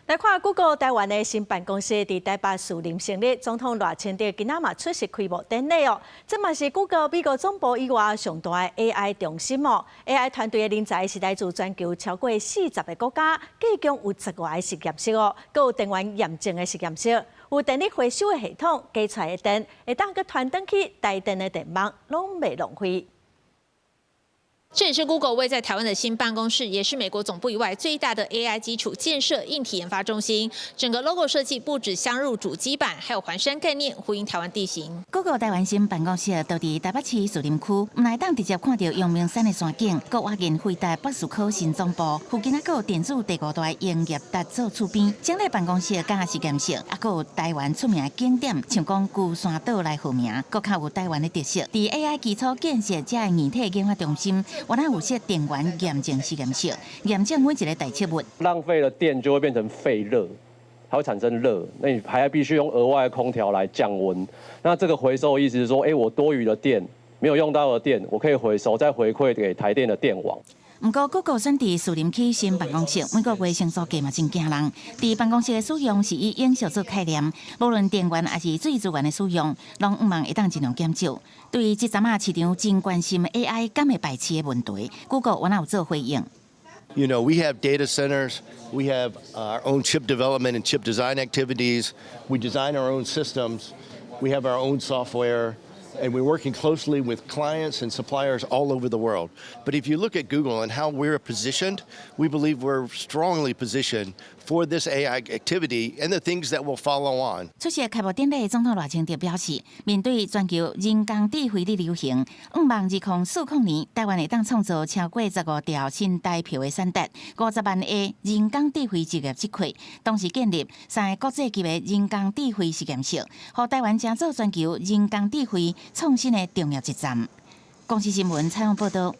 來看 Google 台灣的新辦公室佇台北士林成立，總統賴清德今仔嘛出席開幕典禮哦。這嘛是 Google 美國總部以外上大的 AI 中心哦。AI 團隊的人才是來自全球超過40個國家，計共有十外個實驗室哦，閣有電源驗證的實驗室，有電力回收的系統，加出來的電會當閣傳轉去台電的電網，攏袂浪費。這也是 Google 位在台灣的新辦公室，也是美國總部以外最大的 AI 基礎建設硬體研發中心。整個 logo 設計不止鑲入主機板，還有環山概念，呼應台灣地形。 Google 台灣新辦公室就佇台北市士林區，毋但會當直接看著陽明山的山景，閣倚近輝達博士科新總部，附近還閣有電子第五大英業達做厝邊。整個辦公室佮實驗室，還閣有台灣出名的景點，像講龜山島來號名，閣較有台灣的特色。佇 AI 基礎建設這个硬體研發中心，原來有設電源驗證實驗室，驗證每一个待測物。浪費了電就會變成廢熱，它會產生熱，那你還要必須用額外的空調來降溫。那這個回收的意思是說，我多餘的電沒有用到的電，我可以回收再回饋給台電的電網。毋過，Google 選佇士林區新辦公室，每個月承租價嘛真驚人。佇辦公室的使用是以永續做概念，無論電源抑是水資源的使用，攏向望會當盡量減少。對這陣仔市場真關心 AI 敢會排斥的問題，Google 原來有做回應。 We have data centers, we have our own chip development and chip design activities, we design our own systems, we have our own software. And we're working closely with clients and suppliers all over the world. But if you look at Google and how we're positioned, we believe we're strongly positioned for this AI activity and the things that will follow on. 出席開幕典禮，總統賴清德表示，面對全球人工智慧的流行，向望2040年，台灣會當創造超過15兆新台票的產值，50萬個人工智慧就業職缺，同時建立三个國際級的人工智慧實驗室，予台灣成做全球人工智慧創新的重要一站。公視新聞採訪報導。